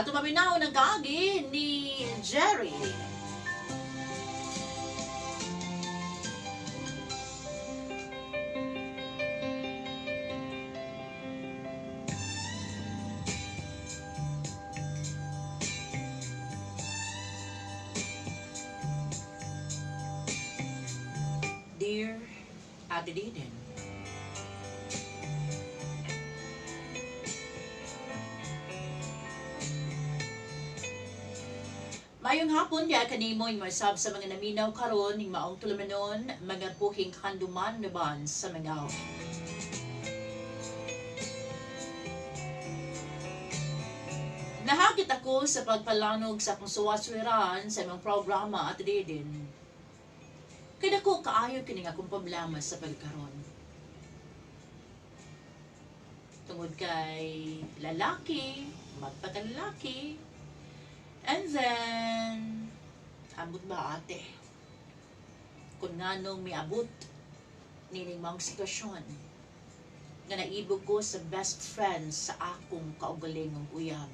Ato paminaw ng kaagi ni Jerry. Dear Ate Diden, Mayong hapon diya kanimo ing masab sa mga naminaw karon ing maong tulumanon mga puhing kanduman naban sa mga. Nahagit ako sa pagpalanog sa akong suwaswiran sa imong programa, Ate Diden. Kay dako kaayo kining akong problema sa pagkaron. Tungod kay lalaki, magpakalalaki, and then, ambot ba, ate? Kung nganong miabot nining maong sitwasyon nga naibog ko sa best friend sa akong kaugalingong uyab.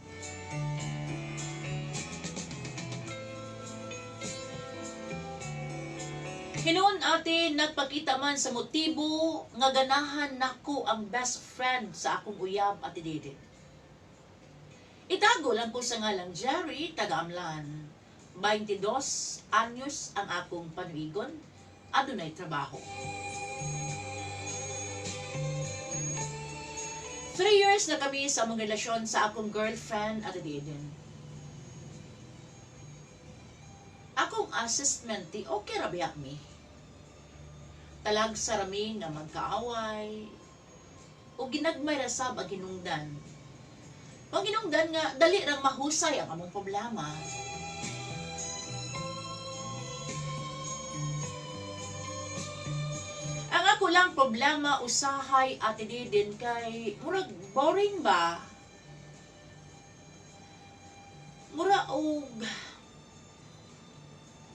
Hinuon, ate, nagpakita man sa motibo nga ganahan nako ang best friend sa akong uyab, Ate Dede. Itago lang ko sa ngalang Jerry, taga-Amlan. 22 anyos ang akong panuigon, adunay trabaho. 3 years na kami sa among relasyon sa akong girlfriend, Ate Deden. Akong assessment ti okay ra biya mi. Talag sa rami nga magkaaway o ginagmay ra sab ang hinungdan. Ang hinungdan nga dali rang mahusay ang among problema. Ang ako lang problema usahay, Ate Didin, kay murag boring ba? Mura og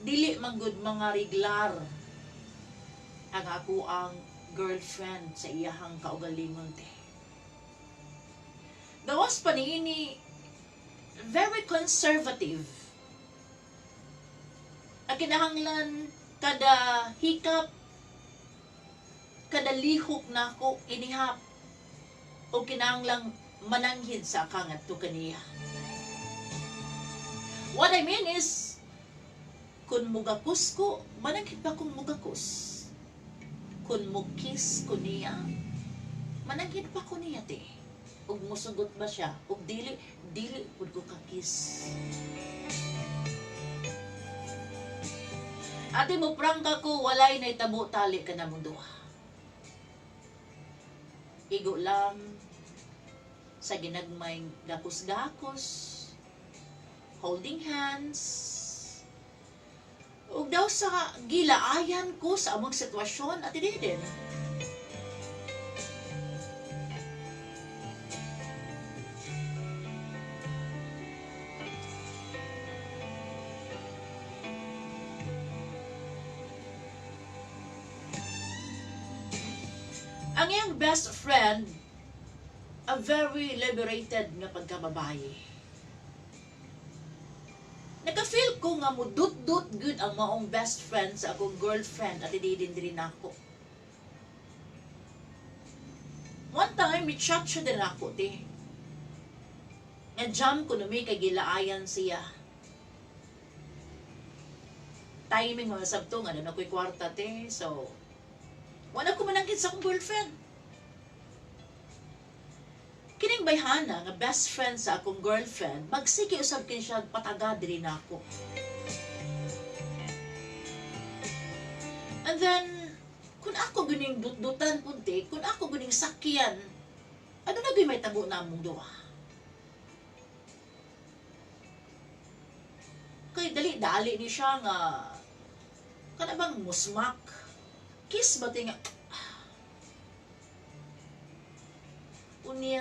dili man gud mga reglar ang ako ang girlfriend sa iyahang kaugalingon te. Gawas pa niini, very conservative. Ang kinahanglan kada hikap, kada lihok nako inihap o kinahanglang mananghid sa kangadto kaniya. What I mean is, kung mugakos ko, mananghid ba kung mugakos? Kung mukis ko niya, mananghid pa ko niya te. Ug musugot ba siya? Ug dili, dili pud ko kakis. Ate, mo prangka ko, walay na itabo tali ka na mong duha. Igo lang sa ginagmay gakos-gakos, holding hands, ug daw sa gilaayan ko sa among sitwasyon, Ate Deden. Ang iyang best friend, a very liberated nga pagkababae. Naka-feel ko nga mudut-dut gud ang maong best friend sa akong girlfriend, Ate Didin, diri nako. One time, mi chat siya din ako, te. Nga jam ko na may kagilaayan siya. Timing mga sabto nga, na ako'y kwarta, te. So, wala ko manangkit sa akong girlfriend. Kining bayhana nga best friend sa akong girlfriend, magsige usab kini siya pataga diri nako. And then, kung ako guning dutdutan punti, kung ako guning sakyan, ano na may tabo na among duha? Kay dali-dali ni siya nga, kana bang musmak? Kiss ba tinga? Unya,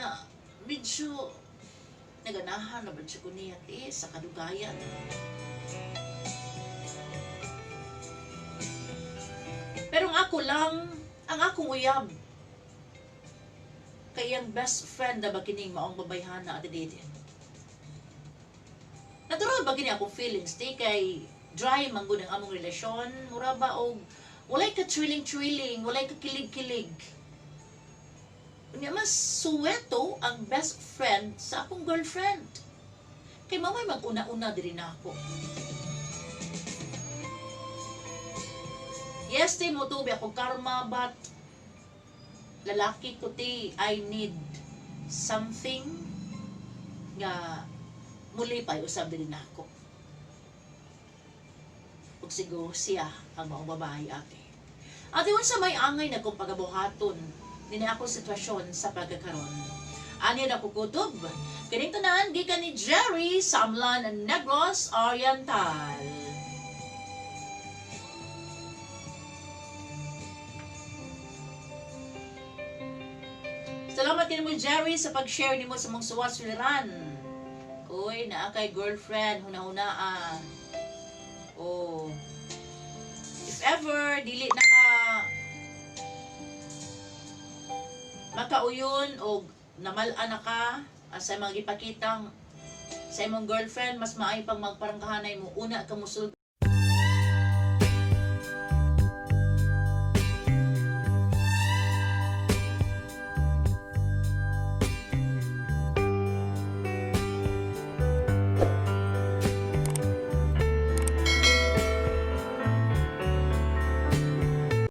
medyo naganahan na ba siya ko niya, te, sa kadugayan. Pero ang ako lang, ang akong uyab, kay ang best friend na ba kining maong babayhana, Ate Didin. Natural ba gini akong feelings, te, kay dry man gud ang among relasyon, mura ba og walay ka thrilling thrilling, walay ka kilig-kilig. Unya mas suweto ang best friend sa akong girlfriend. Kay mamay mag-una-una diri na ako. Yes, te, mo tubi ako karma, but lalaki ko, te, I need something nga muli pa usab diri na ako. Ug siguro siya ang maong babae, ate. Ate, unsa may angay na kong pagabuhaton nini ako sitwasyon sa pagkakaron? Ani na ko kutob. Kining tanan gikan ni Jerry sa Amlan, Negros Oriental. Salamat din mo, Jerry, sa pag-share nimo sa mong suwat suliran. Uy, naa kay girlfriend, huna-huna ah. Oh. If ever dili na ka makauyon o namal-an na ka sa mga gipakitang sa imong girlfriend, mas maayo pang magparangkahanay mo una ka musulti.